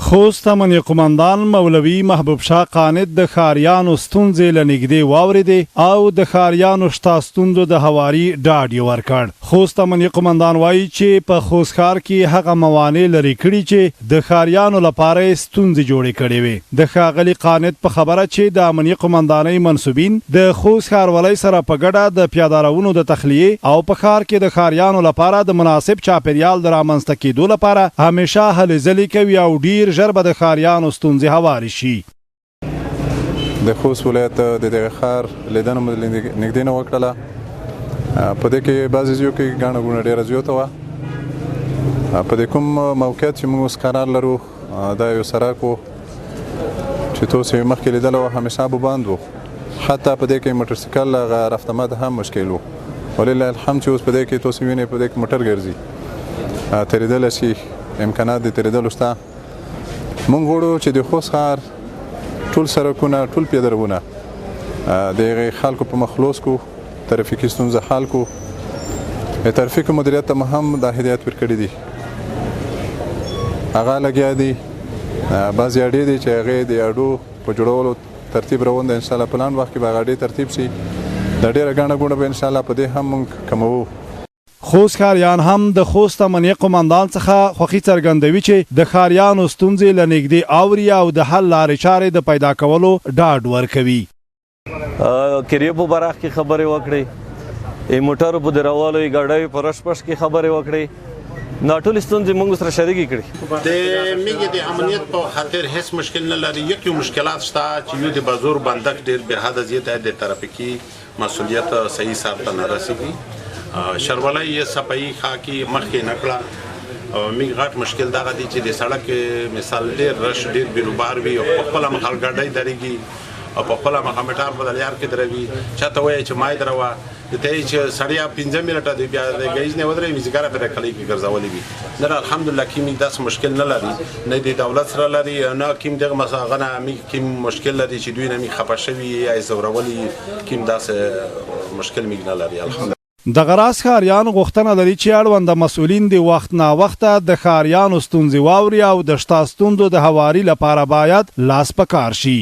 خوست امنیه قوماندان مولوي محبوب شاه قانت د ښاریانو ستونزې له نږدې واورېدې او د ښاریانو شته ستونزو د هواري ډاډ یې ورکړ. خوست امنیه قوماندان وايي چې په خوست ښار کې هغه موانع لرې کړي چې د ښاریانو لپاره یې ستونزې جوړې کړې وې. د ښاغلي قانت په خبره چې د امنیه قوماندانۍ منسوبین د خوست ښاروالۍ سره په ګډه د پیادارونو د تخلیې او په ښار کې د ښاریانو لپاره د مناسب چاپېریال د رامنځته کېدو لپاره همېشه هلې ځلې کوي او ډېر ژر به د ښاریانو ستونزې هوارې شي. د خوست ولایت د دغه ښار لیدنه مو نږدې نه وکړله. په دې کې بعضې ځایو کې ګڼه ګوڼه ډېره زیاته وه. په دې کوم موقعیت چې موږ اوس قرار لرو، دا یو سرک و چې تاسو یې مخکې لیدلی و، همیشه به بند و. حتی په دې کې موټرسایکل هغه رفت آمد هم مشکل و. ولله الحمد چې اوس په دې کې تاسو وینئ، په دې کې موټر ګرځي، تېرېدلی شي، امکانات د تېرېدلو شته. مونږ غواړو چې د خوست ښار ټول سرکونه، ټول پیادرونه د هغې خلکو په مخ خلاص کړو، ترافیکي ستونزه حل کړو. د ترافیکو مدیریت ته مو هم دا هدایت ورکړي دي، هغه لګیا دي. بعضې اډې دي چې هغې د اډو په جوړولو ترتیب روان دی. انشاءالله په لنډ وخت کې به هغه اډې ترتیب شي. دا ډېره ګڼه ګوڼه به انشاءالله په دې هم مونږ کموو. خوست ښاریان هم د خوست امنیه قوماندان څخه خوښي څرګندوي چې د ښاریانو ستونزې له نږدې اوري او د حل لارې چارې د پیدا کولو ډاډ ورکوي. کریو په براخ کې خبرې وکړې، ای موټرو په درولو، ای ګاډیو په رش پش کې خبرې وکړې، نو ټول ستونزې موږ سره شریکې کړې. د میګې د امنیت په خاطر هیڅ مشکل نه لري. یک یو مشکلات شته چې یو د بازور بندک ډیر به حد زیات د ترافیکي مسولیت صحیح سر ته نه رسیږي. شرولای یې صفایي خاکي مخکې نه کړه. میږ غټ مشکل دغه دی چې د سړک مثال ډیر رش، ډیر بیروبار وي او په خپله مخه ګاډۍ درېږي او په خپله مخه مټار په دلیار کې دروي. چاته وایي چې مای دروه، ته یې چې سړی 5 منټه دی بیا د ګیز نه ودرې میزګاره په کلی کې ګرځولې وي. نه، الحمدلله کیم داس مشکل نه لري، نه د دولت سره لري، نه کیم دغه مسغنه می کیم مشکل لري چې دوی نه می خپه شوي یا زورولي. کیم داس مشکل می نه لري، الحمدلله. دغه راز ښاریان غوښتنه لري چې اړونده مسؤلین دې وخت ناوخته د ښاریانو ستونزې واوري او د شته ستونزو د هواري لپاره باید لاس په کار شي.